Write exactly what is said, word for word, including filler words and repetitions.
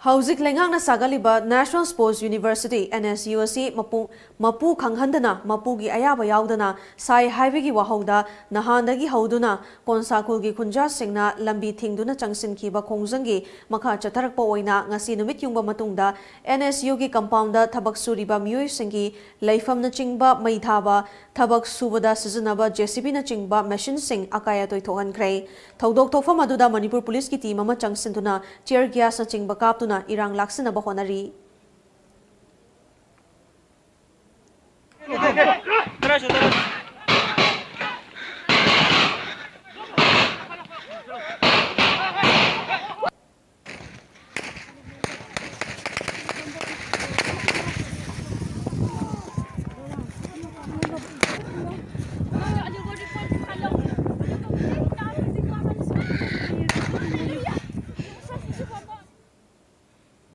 ꯍꯧꯖꯤꯛ ꯂꯩꯉꯥꯛꯅ ꯁꯥꯒꯠꯂꯤꯕ National Sports University, NSU, ꯑꯁꯤ ꯃꯄꯨ, ꯃꯄꯨ ꯈꯪꯍꯟꯗꯅ, ꯃꯄꯨꯒꯤ ꯑꯌꯥꯕ ꯌꯥꯎꯗꯅ ꯁꯥꯏ ꯍꯥꯏꯕꯒꯤ ꯋꯥꯍꯧꯗ ꯅꯍꯥꯟꯗꯒꯤ ꯍꯧꯗꯨꯅ ꯀꯣꯟꯁꯥꯈꯨꯜꯒꯤ ꯈꯨꯟꯖꯥꯁꯤꯡꯅ ꯂꯝꯕꯤ ꯊꯤꯡꯗꯨꯅ ꯆꯪꯁꯤꯟꯈꯤꯕ ꯈꯣꯡꯖꯪꯒꯤ ꯃꯈꯥ ꯆꯠꯊꯔꯛꯄ ꯑꯣꯏꯅ ꯉꯁꯤ ꯅꯨꯃꯤꯠ ꯌꯨꯡꯕ ꯃꯇꯨꯡꯗ NSU ꯒꯤ compound ꯗ ꯊꯕꯛ ꯁꯨꯔꯤꯕ ꯃꯤꯑꯣꯏꯁꯤꯡꯒꯤ ꯂꯩꯐꯝꯅꯆꯤꯡꯕ, ꯃꯩ ꯊꯥꯕ, ꯊꯕꯛ ꯁꯨꯕꯗ ꯁꯤꯖꯤꯟꯅꯕ JCB ꯅꯆꯤꯡꯕ machine ꯁꯤꯡ ꯑꯀꯥꯏ ꯑꯇꯣꯏ ꯊꯣꯛꯍꯟꯈ꯭ꯔꯦ꯫ ꯊꯧꯗꯣꯛ ꯊꯣꯛꯐꯝ ꯑꯗꯨꯗ ꯃꯅꯤꯄꯨꯔ ꯄꯨꯂꯤꯁꯀꯤ team ꯑꯃ ꯆꯪꯁꯤꯟꯗꯨꯅ tear gas ꯅꯆꯤꯡꯕ ꯀꯥꯞꯇꯨꯅ ꯏꯔꯥꯡ ꯂꯥꯛꯁꯤꯟꯅꯕ ꯍꯣꯠꯅꯔꯤ꯫